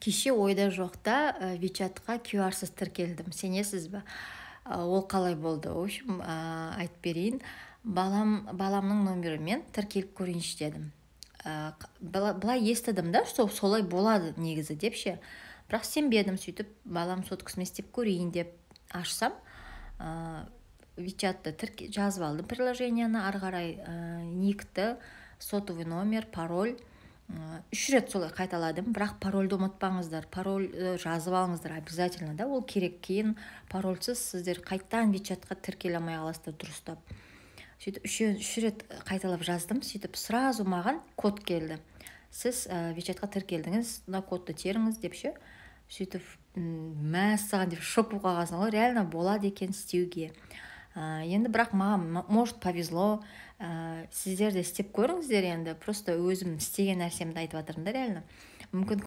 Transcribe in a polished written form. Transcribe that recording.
Кеше ойда жоқта WeChat-қа QR-сыз тіркелдім, сенесіз бе? Ол қалай болды? В общем, айтып берейін. Баламның номерімен тіркеліп көрейінші дедім. Былай естідім да, что солай болады негізі деп ше, бірақ сенбедім. Сөйтіп, балам соткасымен істеп көрейін деп ашсам, WeChat-ты жазып алдым, приложениені. Ары қарай никті, сотовый номер, пароль, үш рет солай қайталадым. Бірақ парольді ұмытпаңыздар, пароль жазып алыңыздар обязательно да, ол керек. Кейін парольсіз сіздер қайтадан WeChat-қа тіркеле алмай қаласыздар дұрыстап. Сөйтіп, үш рет қайталап жаздым. Сөйтіп, сразу маған код келді: «Сіз WeChat-қа тіркелдіңіз, мына кодты теріңіз» деп ше. Сөйтіп, мәссаған деп шок болып қалғансың ғой, реально болады екен істеуге. Енді бірақ маған, может, повезло, сіздер де істеп көріңіздер. Енді просто өзім істеген нәрсемді айтып жатырмын да, реально мүмкін.